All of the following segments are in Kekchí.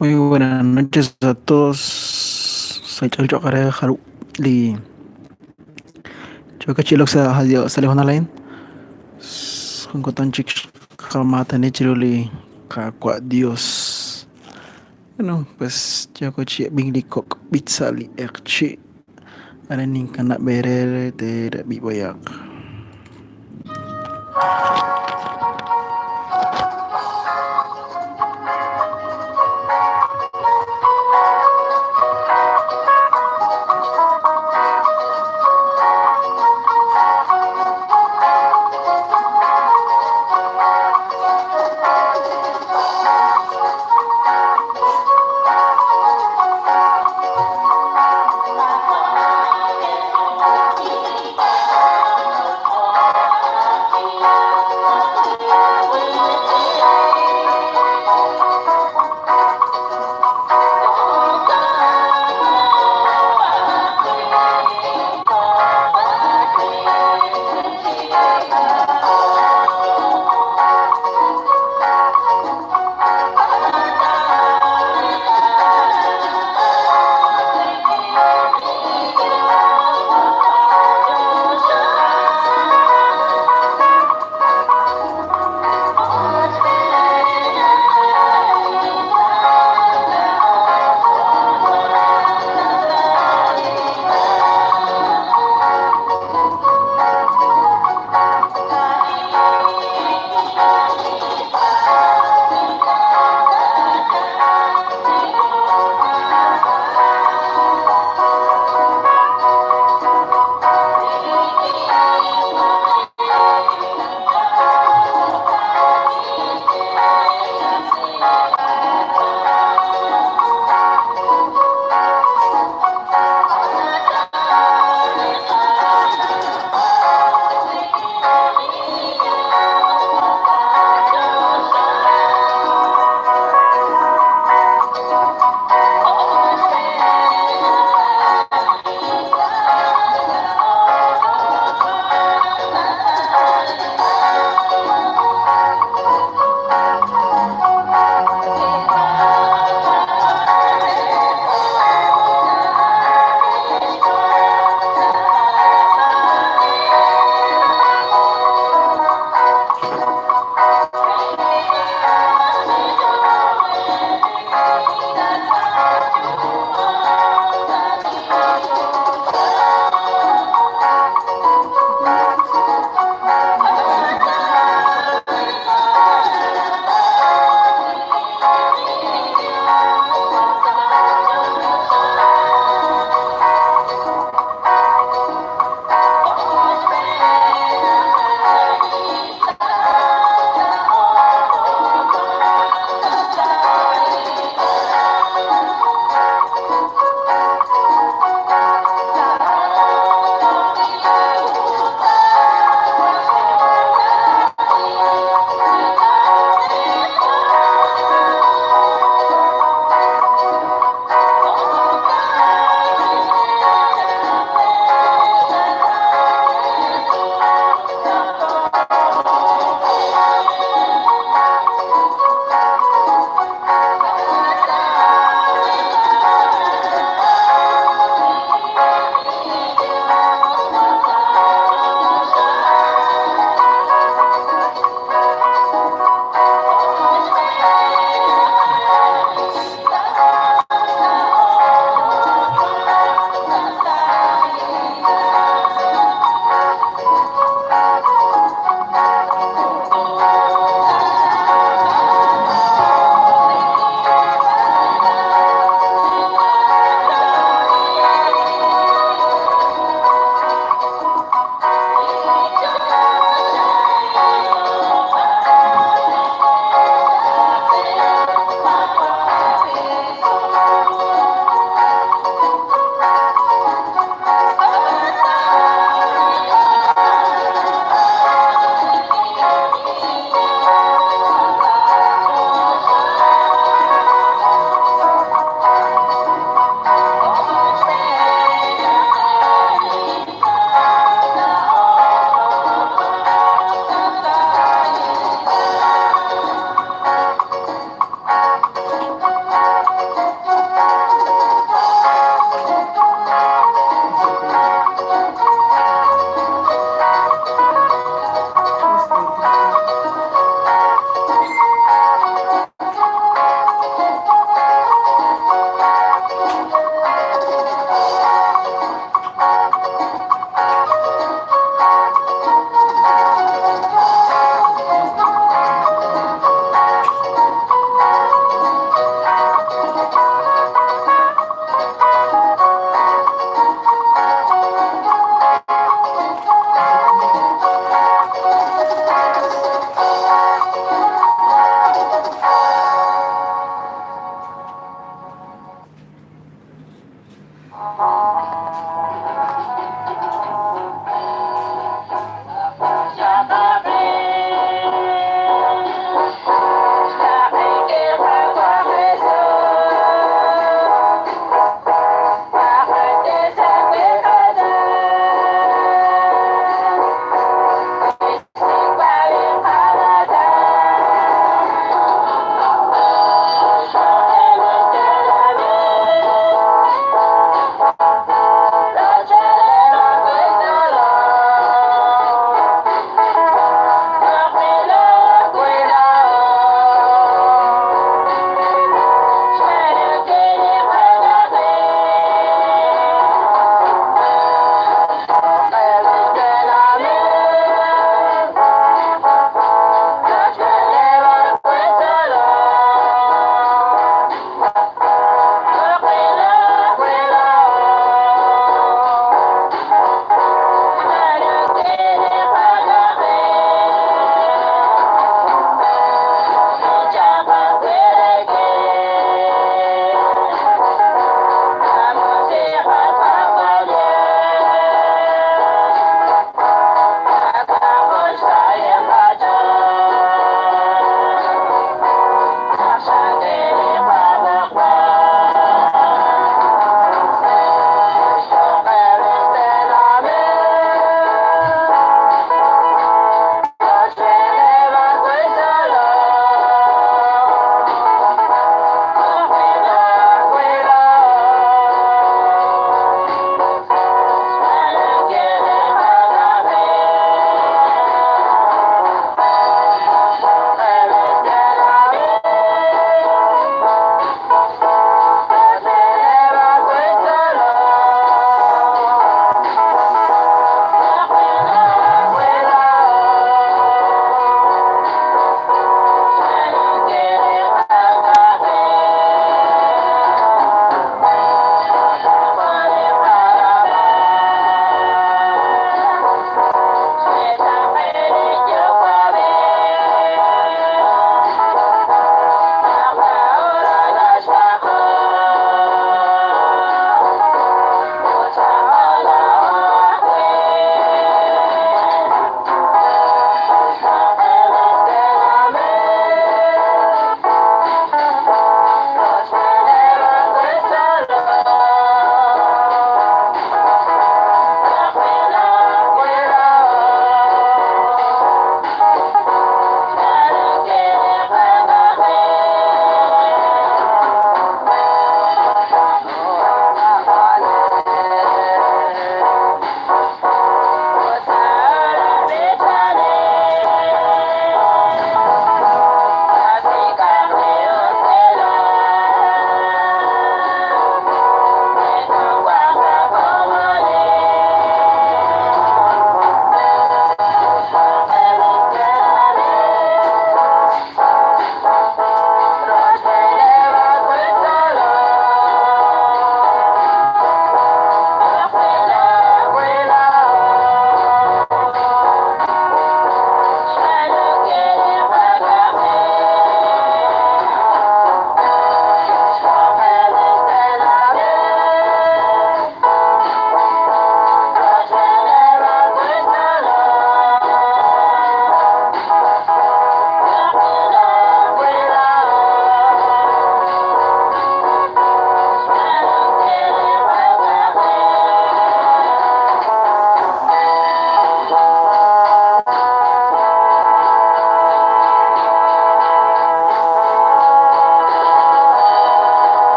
Muy buenas noches a todos. Soy Cholcho Jaru li Chokachilok sa sa li honalain. Jun kutan chik xqamaatani chiru li Qaawa' Dios. Bueno, pues yooko chi ab'ink li kok' b'ich sa' li q'eqchi'. Arin ninkanab' eere re teerab'i b'ayaq.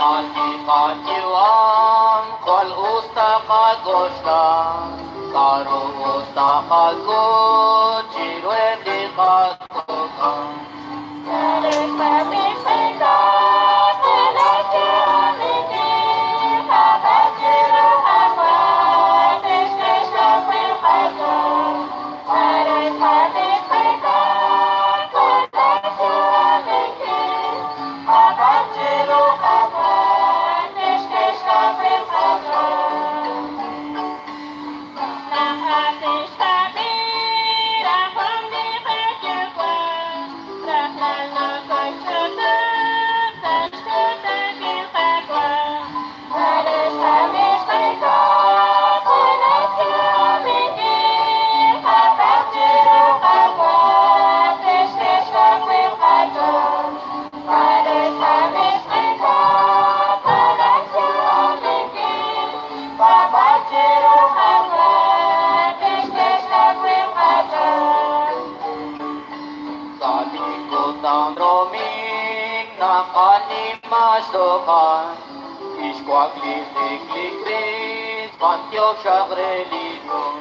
Li qayu'am jwal us taqak'oxla, k'a'ru us taqak'ut chiruheb' li qakok'al. Sa likod ng roming nakalimasokan, Ixcuac-li-lik-lik-ris, Pantiox agrelido.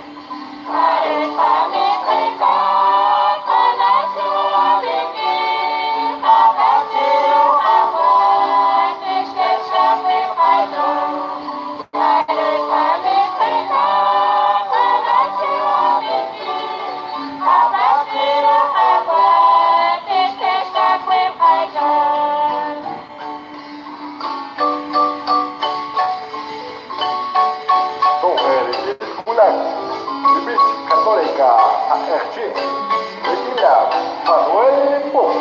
Católica ARG, Regina Manuel Pop.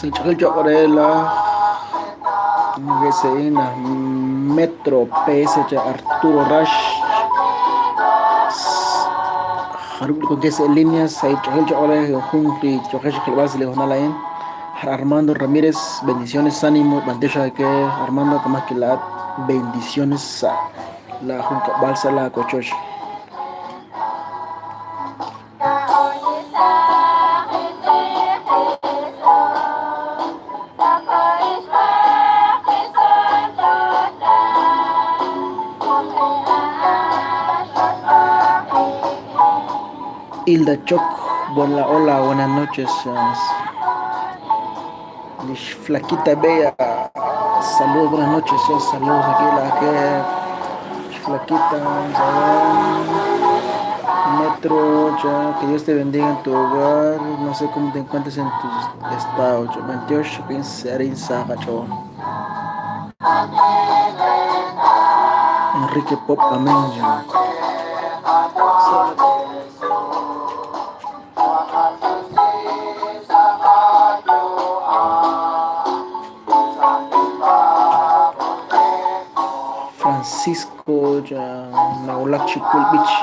La GCN Metro PS Arturo Rash con que en líneas Armando Ramírez, bendiciones, ánimo, bandeja que Armando, más que la bendiciones a la junca balsa la cochocha. Hilda Choc, hola, hola, buenas noches. Flaquita Bella, saludos, buenas noches, saludos aquí la que Flaquita, Metro, ya, que Dios te bendiga en tu hogar, no sé cómo te encuentres en tu estado, 28, Enrique Pop, amén. Ya. Francisco ya Naulak Beach.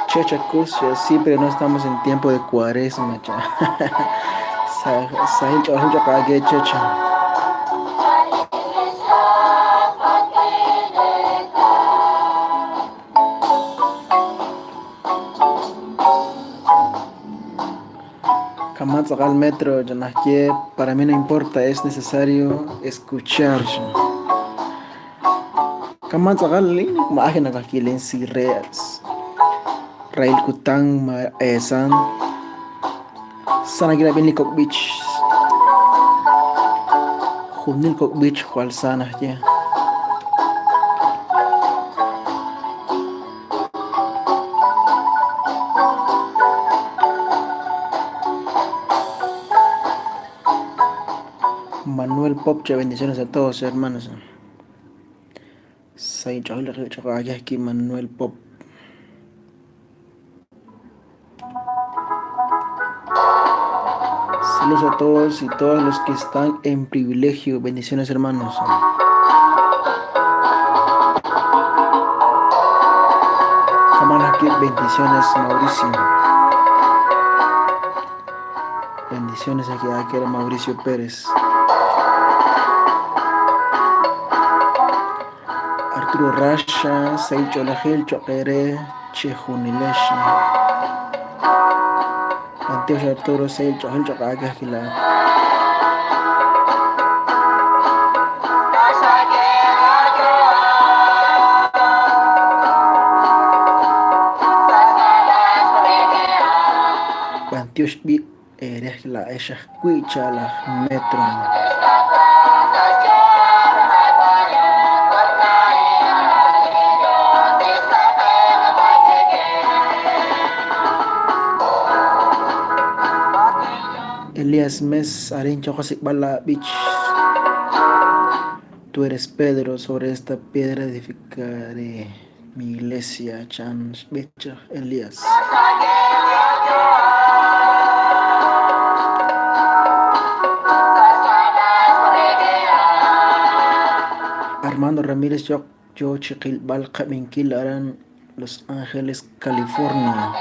Checha Cruz, sí, pero no estamos en tiempo de cuaresma. Checha. Al metro, para mí no importa, es necesario escuchar. Rail Kutang Esan Sanagira Beach Junil Beach Jual Sana. Manuel Popcha, bendiciones a todos, hermanos. Manuel Pop. Saludos a todos y todas los que están en privilegio. Bendiciones, hermanos. Bendiciones, Mauricio. Bendiciones aquí, aquí era Mauricio Pérez. Arturo Rasha, Seicho Lajil, Choquere, Chejunilesha. Antioch Arturo, Seicho Gil, Chocaca, Antioch B. La esa cuicha la metro. Elías Mes, Arincho Bala Beach. Tú eres Pedro, sobre esta piedra edificaré mi iglesia. Chan Beach, Elías. Armando Ramírez, yo Chiquil Balca Minquil Aran, Los Ángeles, California.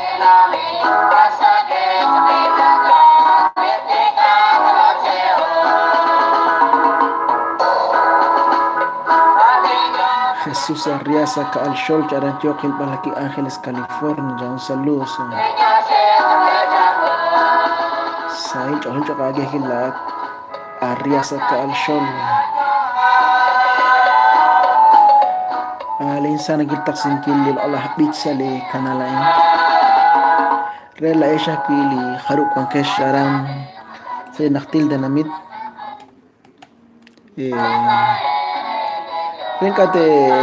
Jesús Arriaza, Kaal Xol, Aran Yoquil Balaki, Ángeles, California. Un saludo. Sain Arriaza, Kaal Xol. الإنسان قل تقسم كل الله بيتسا لكنالين رلا إيشا كيلي خروق وانكش أران سي نختيل ديناميت رينكاتي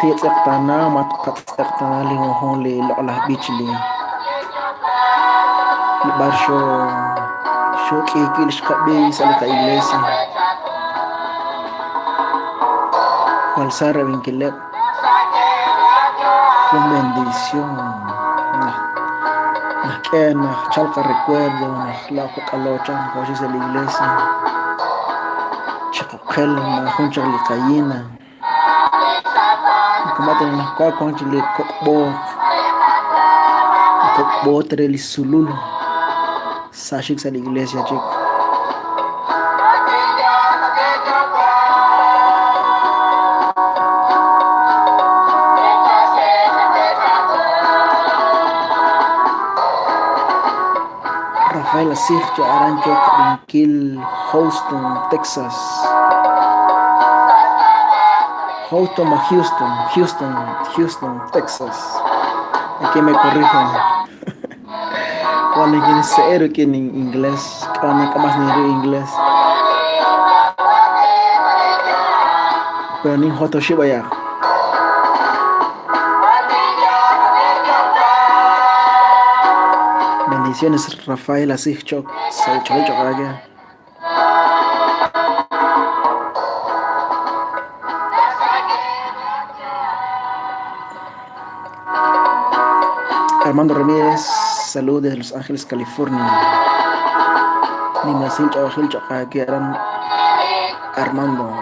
تيتسقطانا ما تقطعنا لي هون لي الله بيتش لي بارشو شو كي كيلش كبي سالة إجليسي. Jwal sa rab'inkileb'. Jun bendición najk'e naq chalq recuerdo naq laa'o kok'alo chaq nokooxik sa' li iglesia. Chiqoqel maajun chaq li kayina. Kama'an naq wank chik li kok' b'oot, li kok' b'oot re li sulul sa xik sa' li iglesia chik. Rafael Asircha Arancho Kab'inkil, Houston, Texas. Houston o Houston, Houston, Houston, Texas. Aquí me corrigen. Cuando quien cero que en inglés, cuando más ni inglés. Pero ni joto vaya. Bendiciones, Rafael Asircho, Armando Ramírez, saludos desde Los Ángeles, California. Armando.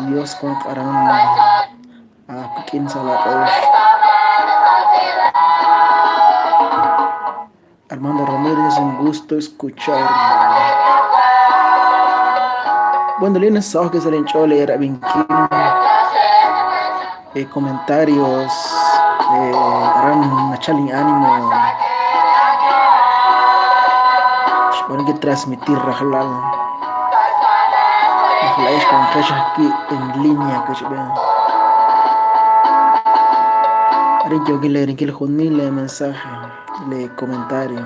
Dios con aran Armando Ramírez, un gusto escuchar. Bueno, lunes que se le leer comentarios, aran nachalin ánimo. Bueno, que transmitir rajlal. Con aquí en línea que se vean. Yo que leer que le mensaje, le comentario.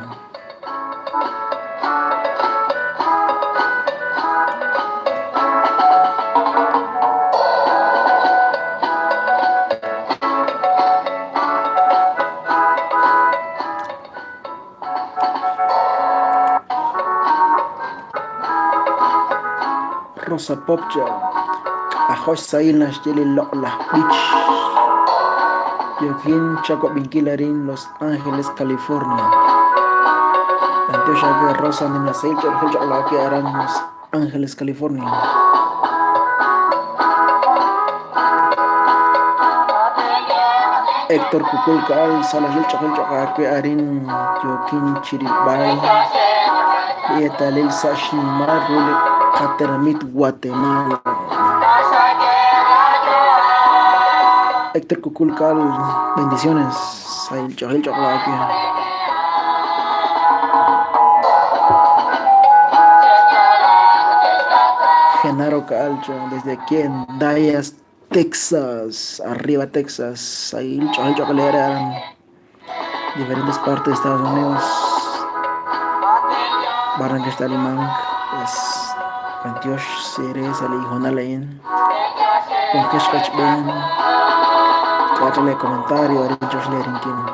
Rosa Popcha, Ajosh Sail Nashteli Lola Beach, Yokin Chaco Binkilarin, Los Ángeles, California. Antiocha Rosa Nimla Sail Aran, Los Ángeles, California. Héctor Kukulkal, Salas Arin, Yokin Chiribay, Etalil Sashnimar, Cateramit, Guatemala. Héctor Kukulkal, bendiciones. Genaro Calcho, desde aquí en Dallas, Texas. Arriba, Texas. Ahí diferentes partes de Estados Unidos. Barranca Alemán, pues. Dios seré sali honalain. Con que ben. Cuatro comentario, Josh Lerinkin.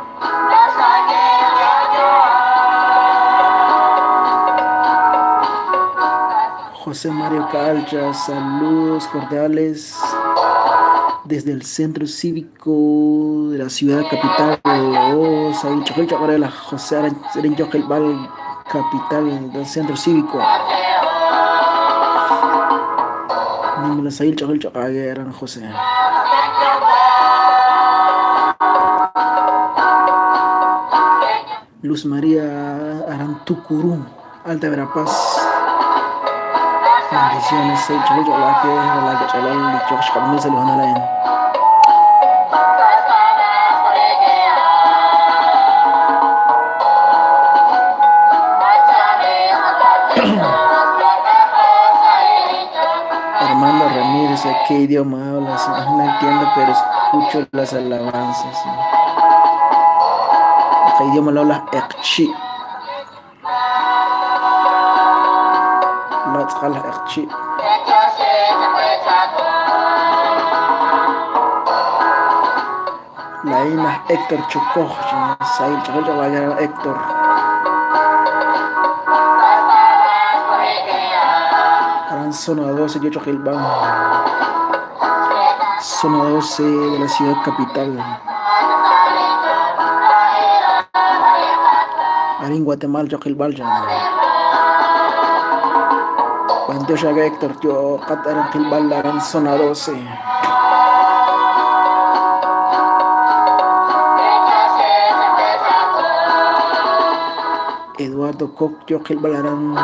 José Mario Calcha, saludos cordiales desde el centro cívico de la ciudad capital. Oh, José capital del centro cívico. José. Luz María Arantucurú, Alta Verapaz. Bendiciones, Armando Ramírez, ¿qué idioma hablas? No entiendo, pero escucho las alabanzas. ¿Qué idioma lo hablas? Ekchi. Ekchi. La ina Héctor Chocoj, Héctor. Aran zona 12, 8 Gilbán. Zona 12 de la ciudad capital. Arin Guatemala, Yoquilbal, Cuando Héctor, yo Qataran Quilbal, Aran Zona 12. Eduardo Koch, Yoquilbal, Aran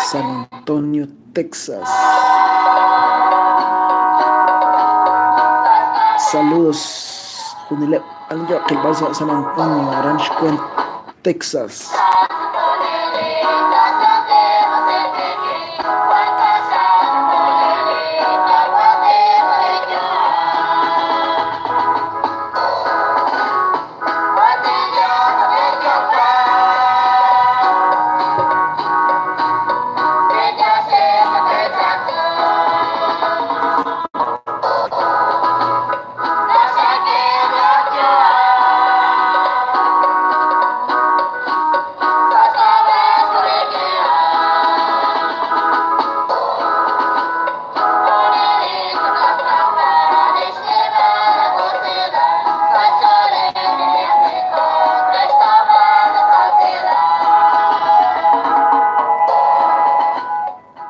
San Antonio, Texas. Saludos, Junilep, Yoquilbal, San Antonio, Aranch Texas.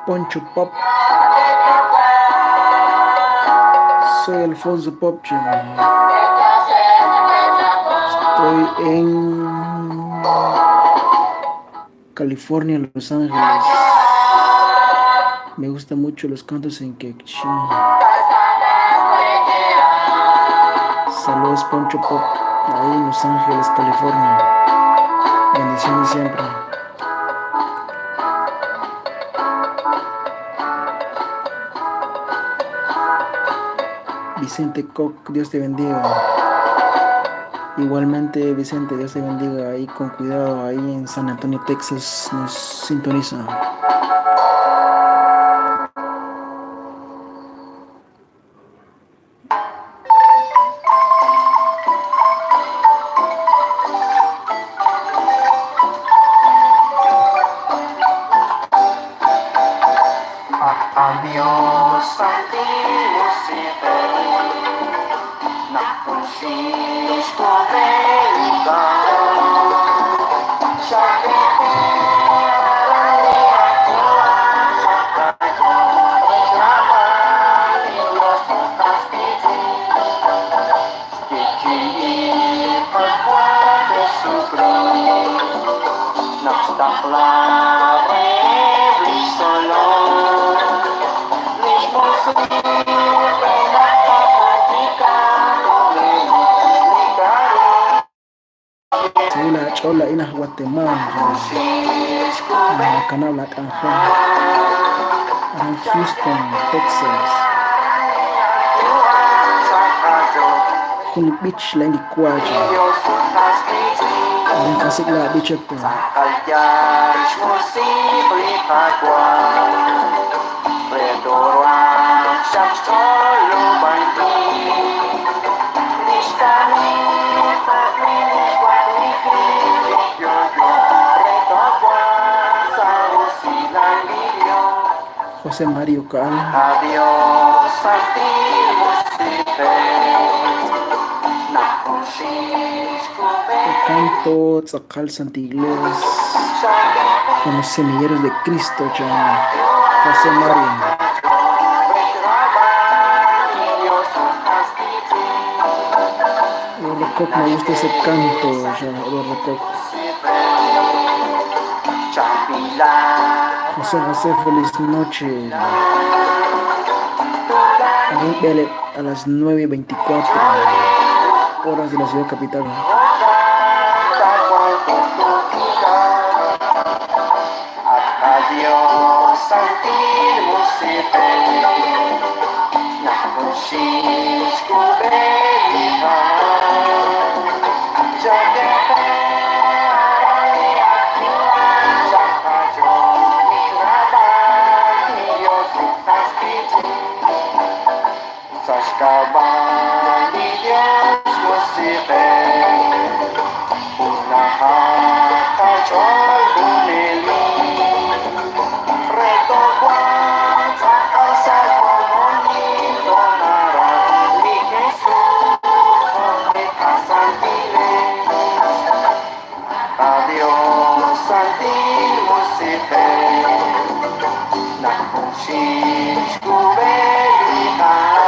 Poncho Pop. Soy Alfonso Pop. Estoy en California, Los Ángeles. Me gustan mucho los cantos en quechua. Saludos Poncho Pop, ahí en Los Ángeles, California. Bendiciones siempre. Vicente Koch, Dios te bendiga. Igualmente, Vicente, Dios te bendiga. Ahí con cuidado, ahí en San Antonio, Texas, nos sintoniza. Adiós Según Chola ina Guatemala, Canal Ángel, en Houston, Texas. Juni Beach la Indicuacha. En Casigla Beach Hector. José Mario Cal. Adiós Canto Tzacal Santa Iglesia con los semilleros de Cristo, José Mario. Eduardo Koch, me gusta ese canto, Eduardo Koch. José José, feliz noche. A las 9:24 horas de la ciudad capital. Adiós Dios, Santil Musiq'ej, naq junxil xkub'e li ha',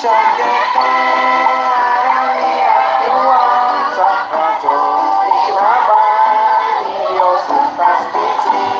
xayeq'aran li atiwan sa' qach'ool, lix raab'al li Dios ut qas qiitz'in.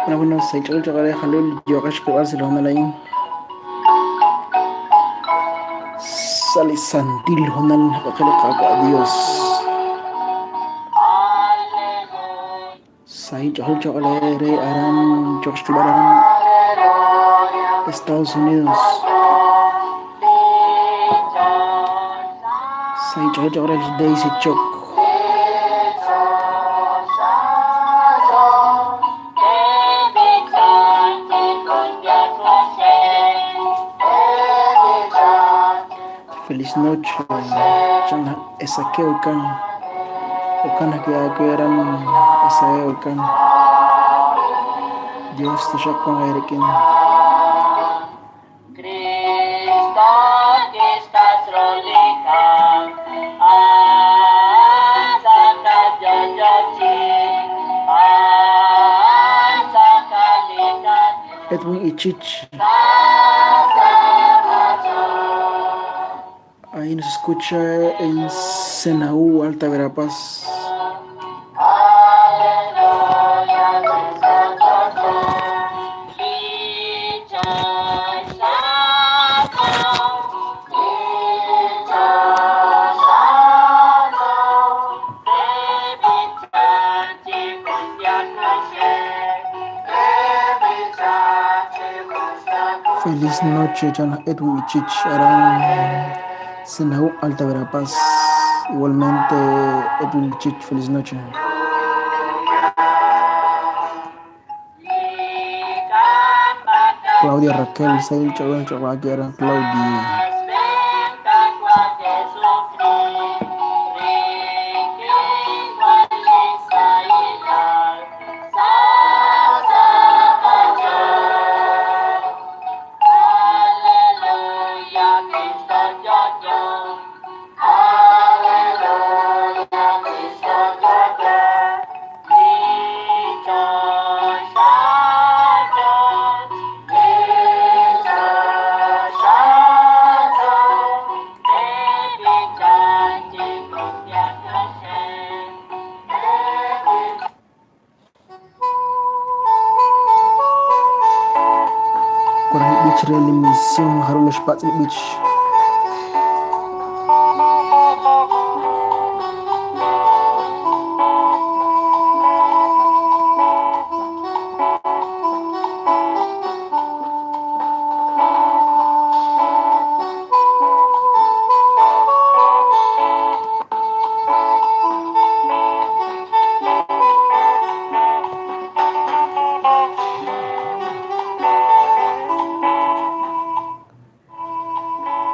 Bueno, bueno, se jalul yoqash qib'al sa' li hoonal a'in. Sa' li santil hoonal naqaqe li Qaawa' Dios. Sahil ch'oolej choq' re aran choq xk'ulb'al aran Estados Unidos. Sahil ch'oolej choq' re Daisy Choc. Feliz noche, chan Esaqueo kan. Okan que eran Esaeo kan. Dios te con Erikin. Cristo estás rolikan, Edwin Ichich. Ahí nos escucha en Senaú, Alta Verapaz. Feliz noche, Chan Edwin Ichich, Arán, Senaú, Alta Verapaz. Igualmente, Edwin Ichich, feliz noche. Claudia Raquel, Sail Chabón, Chabaquera, Claudia. Kurang beach re mission harus Spatzli beach.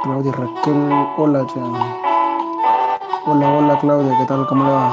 Claudia Raquel, hola, chan. Hola, hola Claudia, ¿qué tal? ¿Cómo le va?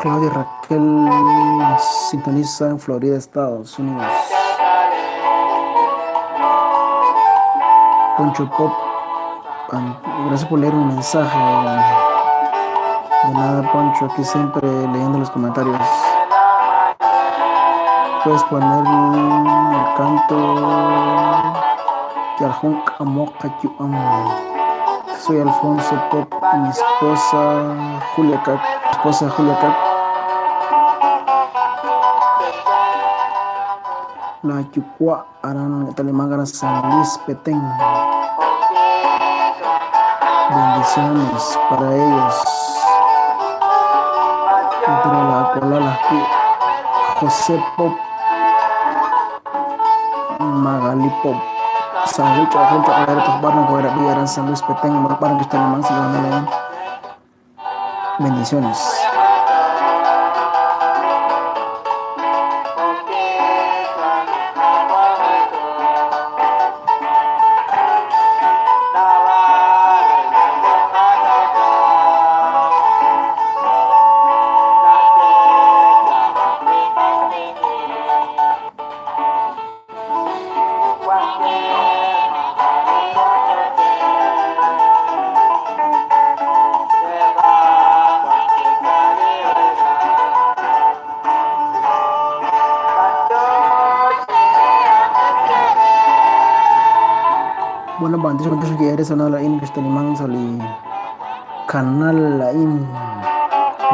Claudia Raquel nos sintoniza en Florida, Estados Unidos. Poncho Pop, gracias por leer mi mensaje. De nada, Poncho, aquí siempre leyendo los comentarios. Puedes poner el canto Soy Alfonso Pop, mi esposa Julia Cac, esposa Julia Cac. La Yucua Aran Talimangara San Luis Petén. Bendiciones para ellos. Entre la Colala José Pop, Magali Pop. San Luis Petén, Bendiciones. Bueno, bandish que eres una la in sali canal la in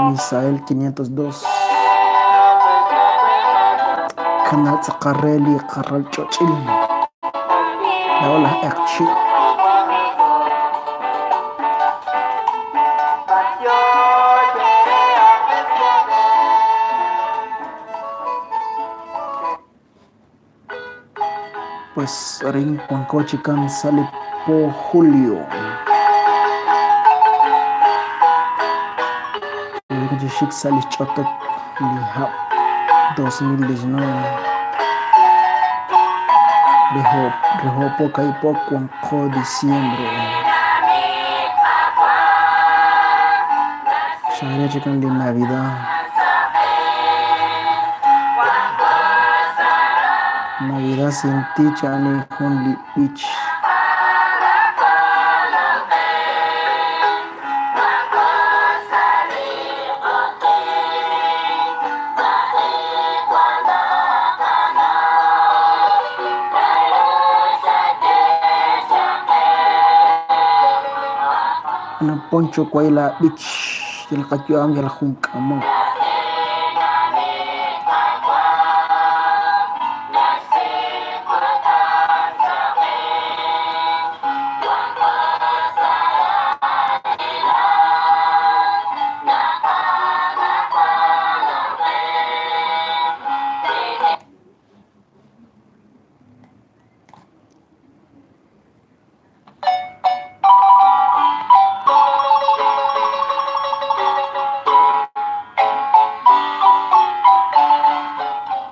Misael 502 canal Tzacarelli Carral Chochil la hola Ekchi. Pues Rin Juancochican sale po julio. Sale Chotoc Lihap 2019. Rejo poca y poco diciembre. Sharia Chican de Navidad. Navidad sin ti, Chani Hunli Beach. Ana Poncho Cuaila Beach, el Cayuam y el Juncamón.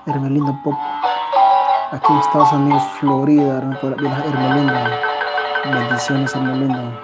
Hermelinda Pop, aquí en Estados Unidos, Florida, Hermelinda. Bendiciones, Hermelinda.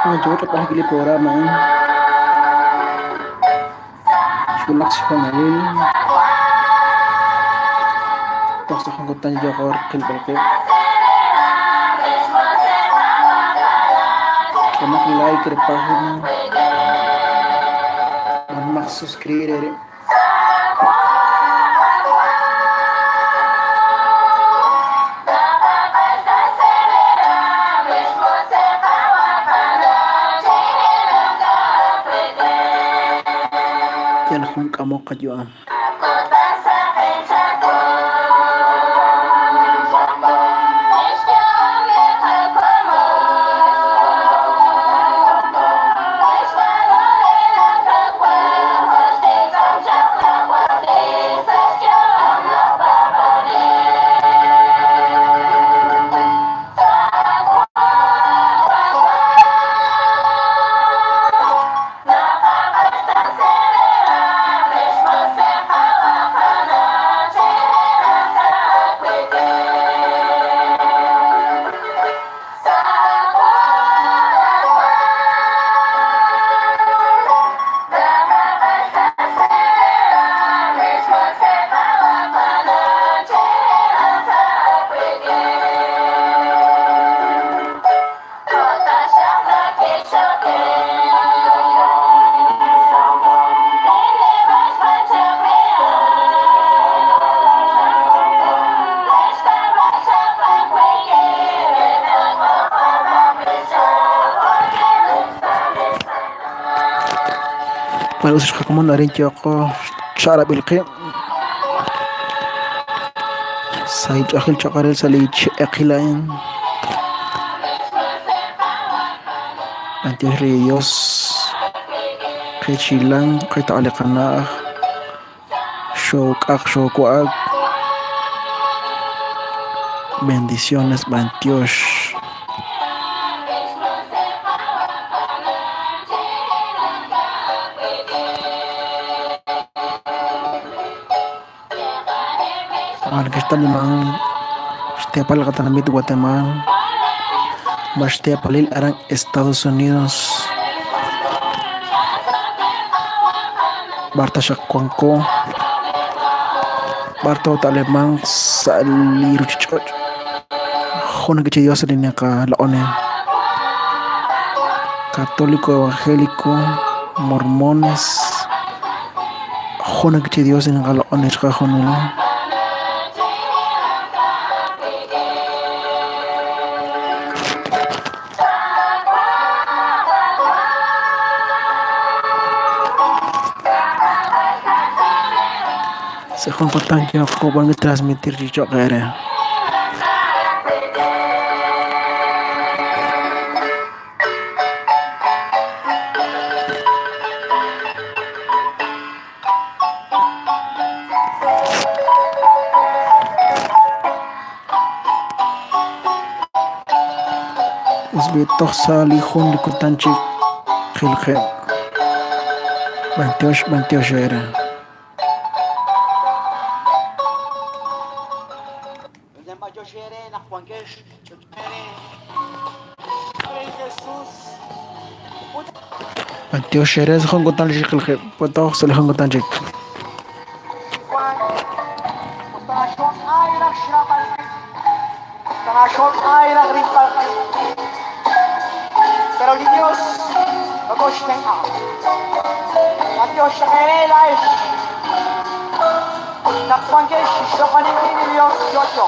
Nayuwak li programa a'in xwulak xhoonalil toj sa' jun kutan yo'qo rilb'al qib'. K'ehomaq like re página, b'anomaq suscribir eerib'. Yal jun k'amok qayu'am. Bueno, us xqakomon arin yo'qo cha'rab'il qib'. Saych'ajil chaqarel sa' li che'eqil a'in. B'antiox li Dios qechilan qeta'al li qana'aj xook'aq xoowa'ak. Bendiciones b'antiox. Xtaliman xteepal qatinamit Guatemala, xteepalil aran Estados Unidos, b'ar taxaq wanko, b'ar toota'lemanq sa' li ruuchich'och'. Jun chi Dios li naqaloq'oni. Católico, evangélico, mormones, jun chi Dios li naqaloq'oni chiqajunilo. Sa' jun kutan yo'qo b'an transmitir chi cho'q eere. Us b'i toj sa' li jun li kutan chik qilqeb'. B'antiox, b'antiox eere. B'antiox eere sa' jun kutan li qilqeb'. Toj sa' li jun kutan chik. Pero li Dios magoxtenqa. Dios xeelax. Naqwankex xoqaninkin li Dios yoyo.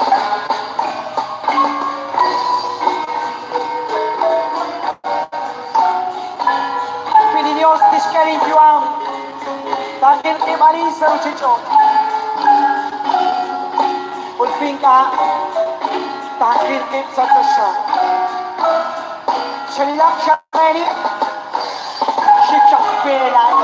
Pili Dios tixkelin yuam. Takil kibalin sa ruchicho. Ulpinka. Takil kip sa tasya. Shalilak shakeni. Shikshak pelay.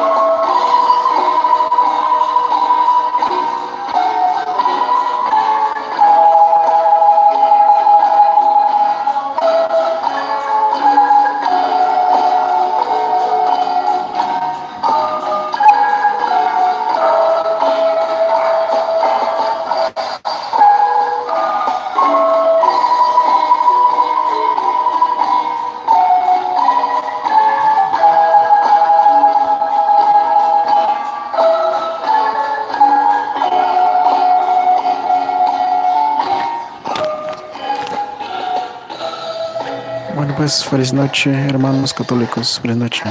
Gracias, feliz noche, hermanos católicos. Feliz noche.